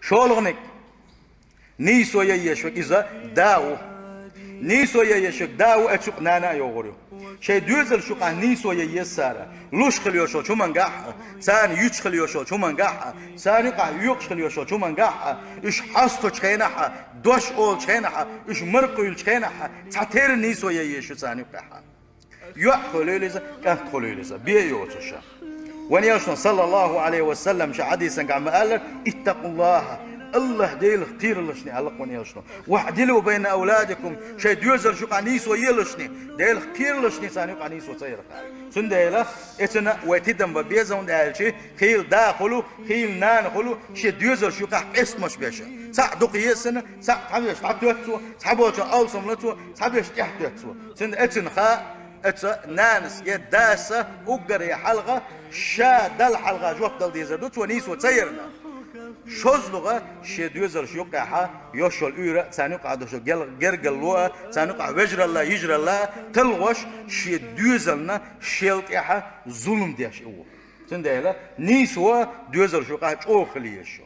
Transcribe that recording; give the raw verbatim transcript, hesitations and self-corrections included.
ШолгӀаниг, нийсо ян езаш верг иза да ву. Нийсо ян езаш верг да ву, эцу юкъа нана а йогӀур ю. Шайн доьзалш юкъахь нийсо ян еза цара. Луш хила йолчу хӀумангахь а, царна юьтуш хила йолчу хӀумангахь а, царна юкъахь оькъуш хила йолчу хӀумангахь а, уьш хьасточу хенахь а, дош олучу хенахь а, уьш маракхуьйлучу хенахь а, цхьатерра нийсо ян езаш ю царна юкъахь а. ЙоӀ хуьлийла иза, кӀант хуьлийла иза, бен йоцуш. Вайн Элчано, саллаллаху Ӏалайхи ва саллам, шен хьадисангахь ма-аллара: «ИттакъуллахӀ», АллахӀ Делах кхералашни, аьлла вайн Элчано. «ВаӀдилу байна авладикум», шайн доьзалш юкъахь нийсо елашни, Делах кхералашни царна юкъахь нийсо ца ярах. Цундела эцна вай тидам бан беза, хӀунда аьлча хийла да хуьлу, хийла нана хуьлу, шен доьзалш юкъахь къестамаш беш. Цхьаъ дукха еза санна, цхьаъ цхьаберш дӀатоьтту цо, цхьаболчунна алсам ло цо, цхьаберш тӀаьхьатоьтту цо. Цундела эцна ха, эцу нанас я дас уггаре хьалха, ша Далла хьалха жоп дала дезар ду, цо нийсо ца ярна. ШозлагӀа, шен доьзалш юкъахь йолуш йолу уьйр а, царна юкъахь долуш гел-, гергарло а, царна юкъахь вежаралла, йижаралла а талхош, шен доьзална шел тӀехь зулам деш и ву. Цундела нийсо доьзалш юкъахь чӀогӀа хила езаш ю.